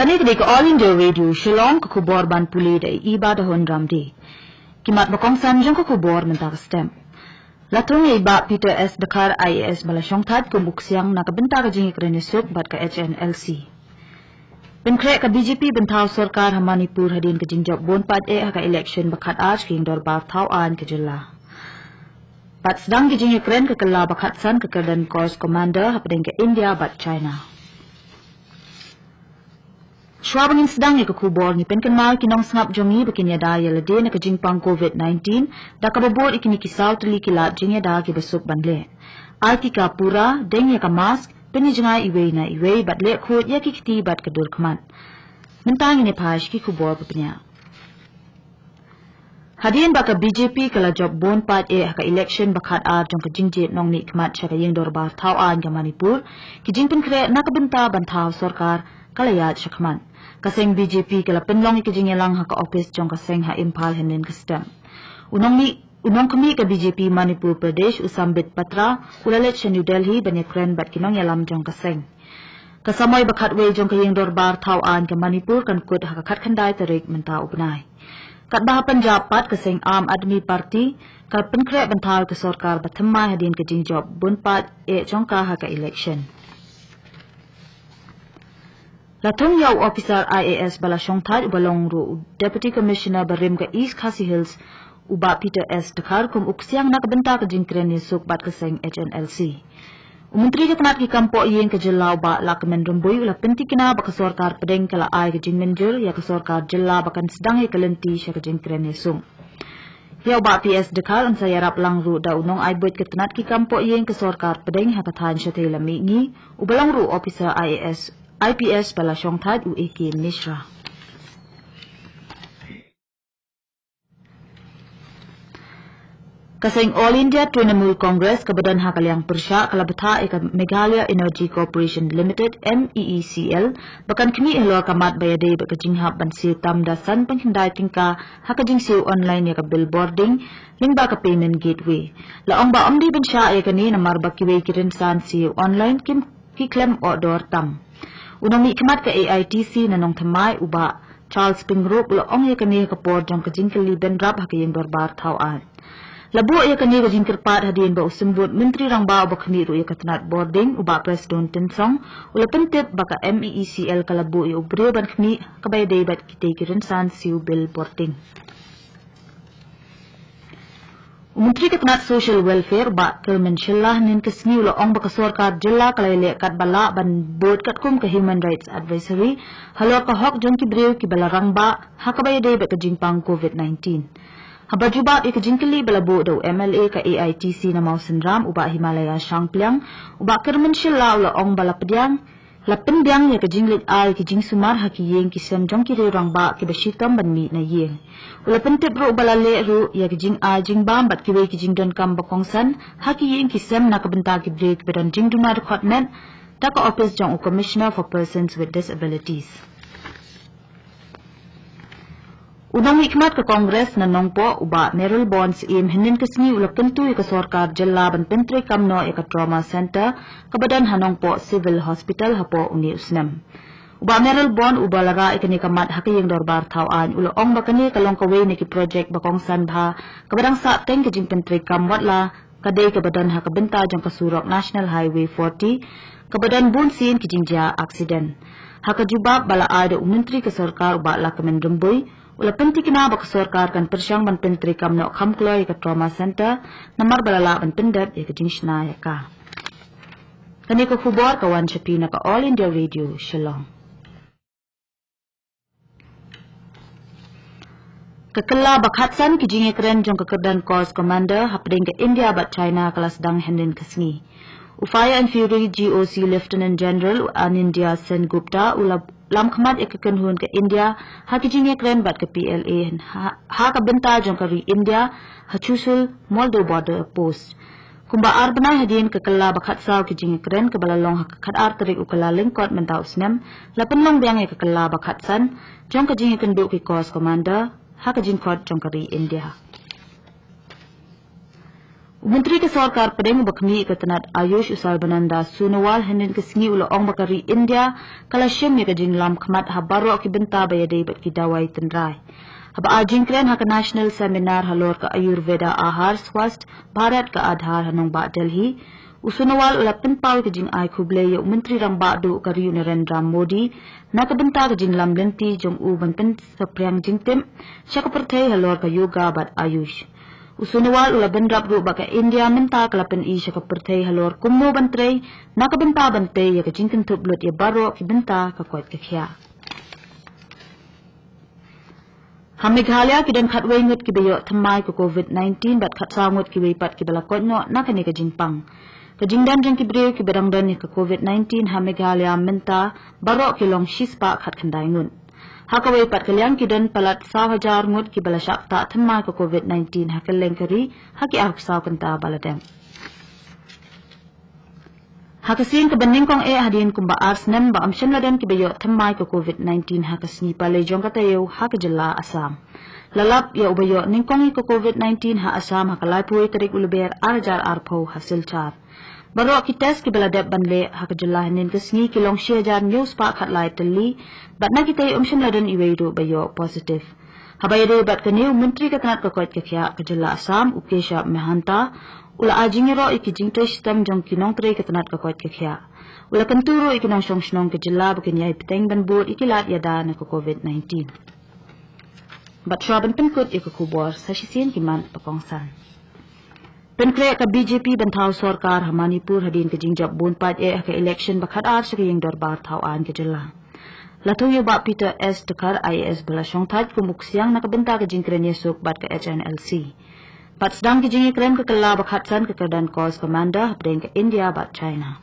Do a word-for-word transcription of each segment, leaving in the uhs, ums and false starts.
Kane ka dei ka All India Radio Shillong, ka khubor ban pule da i Iba Dahon Ramdi. Ki mat ba kongsan jong ka khubor mynta ka step. La thung ïa i Bah Peter S Dkhar I A S ba la shongthait kum u ksiang na ka bynta ka jingïakren ïasuk bad ka H N L C. Pynkhreh ka B J P ban thaw sorkar ha Manipur hadien ka jingjop bun pat eh ha ka election ba khatar ka ïing dorbar thaw aiñ ka jylla. Bad sdang ka jingïakren ka kylla ba khatsan ka kyrdan Corps Commander hapdeng ka India bad China. Shuwa ba ngin sdang ïa ka khubor, ngi pynkynmaw ïa ki nongsngap jong ngi ba kin ïada ïa lade na ka jingpang COVID nineteen, da kaba bud ïa kine ki saw tylli ki lad jingïada kiba suk ban leh. Ai tika pura, deng ïa ka mask, pynïajngai iwei na iwei, bad leh khuid ïa ki kti bad ka dur khmat. Mynta ngin ïa phai sha ki khubor ba bniah. Hadien ba ka B J P ka la jop bun pat eh ha ka election ba khatar jong ka jingjied nongmihkhmat sha ka ïing dorbar thaw aiñ ka Manipur, ki jingpynkhreh na ka bynta ban thaw sorkar ka la ïaid shakhmat. Ka seng B J P ka la pynlong ïa ka jingïalang ha ka ophis jong ka seng ha Imphal hynnin ka step. U nongmih, u nongkhmih ka B J P Manipur Pradesh, u Sambit Patra, u la leit sha New Delhi ban ïakren bad ki nongïalam jong ka seng. Ka samoi ba khatwei jong ka ïing dorbar thaw aiñ ka Manipur kan kut ha ka khatkhyndai tarik mynta u bnai. Katba ha Punjab pat, ka seng Aam Aadmi Party ka pynkhreh ban thaw ka sorkar ba thymmai hadien ka jingjop bun pat eh jong ka ha ka election. La thung ïa u officer I A S ba la shongthait uba long ruh u Deputy Commissioner barim ka East Khasi Hills, u Bah Peter S Dkhar, kum u ksiang na ka bynta ka jingkren ïasuk bad ka seng H N L C. U Myntri ka tnat ki kam poh ïing ka jylla, u Bah Lahkmen Rymbui, u la pyntikna ba ka sorkar pdeng ka la ai ka jingmynjur ïa ka sorkar jylla ba kan sdang ïa ka lynti sha ka jingkren ïasuk. Ïa u Bah P S Dkhar yn sa ïarap lang ruh da u nongai buit ka tnat ki kam poh ïing ka sorkar pdeng ha ka thaiñ Shatei Lammihngi, uba long ruh officer I A S, I P S ba la shongthait, u A K Mishra. Ka seng All India Trinamool Congress kaba don ha ka liang pyrshah ka la bthah ïa ka Meghalaya Energy Corporation Limited, M E E C L, ba kan khmih halor ka mat ba ïadei bad ka jinghap ban siew tam da san poiñ khyndai tyngka ha ka jingsiew online ïa ka bill bording lyngba ka payment gateway. La ong ba ym dei ban shah ïa kane namar ba kiwei ki rynsan siew online kim ki khlem ohdor tam. U nongmihkhmat ka A I T C na Nongthymmai, u Bah Charles Pyngrope, u la ong ïa kane ha ka por jong ka jingkylli bynrap ha ka ïing dorbar thaw aiñ. La buh ïa kane ka jingkyrpad hadien ba u Symbud Myntri Rangbah uba khmih ruh ïa ka tnat bording, u Bah Prestone Tynsong, u la pyntip ba ka M E E C L ka la buh ïa u briew ban khmih kaba ïadei bad kitei ki rynsan siew bill bording. U Myntri ka tnat Social Welfare, u Bah Kyrmen Shylla, hynnin ka sngi u la ong ba ka sorkar jylla ka la ïaleh katba lah ban bud katkum ka Human Rights Advisory halor ka hok jong ki briew kiba la rangbah ha kaba ïadei bad ka jingpang COVID nineteen. Haba jubab ïa ka jingkylli ba la buh da u M L A ka A I T C na Mawsynram, u Bah Himalaya Shangpliang, u Bah Kyrmen Shylla u la ong ba la pdiang la pynbiang ïa ka jingleit ai ki jingsumar ha ki ïing ki sem jong ki riew rangbah kiba shitom ban mih na ïing. U la pyntip ruh ba la leh ruh ïa ka jingai jingbam bad kiwei ki jingdonkam ba kongsan ha ki ïing ki sem na ka bynta ki briew kiba don jingduna dkhot met da ka ophis jong u Commissioner for Persons with Disabilities. U nongmihkhmat ka Congress na Nongpoh, u Bah Mayralborn Syiem, hynnin ka sngi u la kyntu ïa ka sorkar jylla ban pyntreikam noh ïa ka Trauma Centre kaba don ha Nongpoh Civil Hospital hapoh une u snem. U Bah Mayralborn, uba la rah ïa kane ka mat ha ka ïing dorbar thaw aiñ, u la ong ba kane ka long kawei na ki projek ba kongsan bha kaba dang sah teng ka jingpyntreikam, watla ka dei kaba don ha ka bynta jong ka surok National Highway forty, kaba don bun sien ki jingjia aksiden. Ha ka jubab ba la ai da u Myntri ka sorkar, u Bah Lahkmen Rymbui, u la pyntikna ba ka sorkar kan pyrshang ban pyntreikam noh kham kloi ïa ka Trauma Centre namar ba la lah ban pyndep ïa ka jingshna ïa ka. Kane ka khubor ka wan sha phi na ka All India Radio Shillong. Ka kylla ba khatsan ki jingïakren jong ka kyrdan Corps Commander hapdeng ka India bad China ka la sdang hynnin ka sngi. U Fire and Fury G O C Lieutenant General, u Anindya Sengupta, u la lamkhmat ïa ka kynhun ka India ha ki jingïakren bad ka P L A ha, ha ka bynta jong ka ri India ha Chushul Moldo Border Post. Kumba ar bnai hadien, ka kylla ba khatsaw ki jingïakren kaba la long ha ka khatar tarik u Kyllalyngkot mynta u snem, la pynlong biang ïa ka kylla ba khatsan jong ka jingïakynduh ki Corps Commander ha ka jingkhot jong ka ri India. U Myntri ka Sorkar Pdeng uba khmih ïa ka tnat Ayush, u Sarbananda Sonowal, hynnin ka sngi u la ong ba ka ri India ka la shim ïa ka jinglam khmat ha baroh ki bynta ba ïadei bad ki dawai tynrai. Haba ai jingkren ha ka National Seminar halor ka Ayurveda Ahar Swasth Bharat ka Aadhar ha nongbah Delhi, u Sonowal u la pynpaw ïa ka jingai khublei ïa u Myntri Rangbah Duh ka ri, u Narendra Modi, na ka bynta ka jinglam lynti jong u ban pynsaphriang jingtip sha ka pyrthei halor ka yoga bad Ayush. U Sonowal u la bynrap ruh ba ka India mynta ka la pyni sha ka pyrthei halor kumno ban trei na ka bynta ban tei ïa ka jingkynthup lut ïa baroh ki bynta ka koit ka khiah. Ha Meghalaya ki don khatwei ngut kiba ïoh thymmai ka COVID nineteen bad khatsaw ngut kiwei pat kiba la koit noh na kane ka jingpang. Ka jingdon jong ki briew kiba dang don ïa ka COVID nineteen ha Meghalaya mynta baroh ki long shispah khatkhyndai ngut. Ha kawei pat ka liang ki don palat saw hajar ngut kiba la shah ktah thymmai ka COVID nineteen ha kylleng ka ri ha ki arphew saw kynta ba la dep. Ha ka sien kaba nyngkong eh hadien kumba ar snem ba ym shym la don kiba ïoh thymmai ka COVID nineteen ha ka sngi palei jong ka taïew ha ka jylla Assam. La lap ïa uba ïoh nyngkong ïa ka COVID nineteen ha Assam ha ka laiphew tarik u Lber ar hajar arphew ha Silchar. Baroh ki test kiba la dep ban leh ha ka jylla hynnin ka sngi ki long shi hajar hynñiew spah khatlai tylli, bad na kita ym shym la don iwei ruh ba ïoh positive. Haba ïadei bad kane, u Myntri ka tnat ka koit ka khiah ka jylla Assam, u Keshab Mahanta, u la ai jingïaroh ïa ki jingtrei shitom jong ki nongtrei ka tnat ka koit ka khiah. U la kyntu ruh ïa ki nongshong shnong ka jylla ba kin ïai bteng ban bud ïa ki lad ïada na ka COVID nineteen. Bad shuwa ban pynkut ïa ka khubor, sa shisien ki mat ba kongsan. Pynkhreh ka BJP ban thaw sorkar ha Manipur hadien ka jingjop bun paid eh ha ka election ba khatar sha ka ïing dorbar thaw aiñ ka jylla. La thung ïa u Bah Peter S Dkhar, IAS ba la shongthait kum u ksiang na ka bynta ka jingkren ïasuk bad ka HNLC. Bad sdang ki jingïakren ka kylla ba khatsan ka kyrdan Corps Commander hapdeng ka India bad China.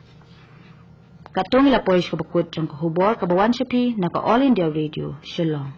Katto ngi la poi sha kaba kut jong ka khubor kaba wan sha phi na ka All India Radio, Shillong.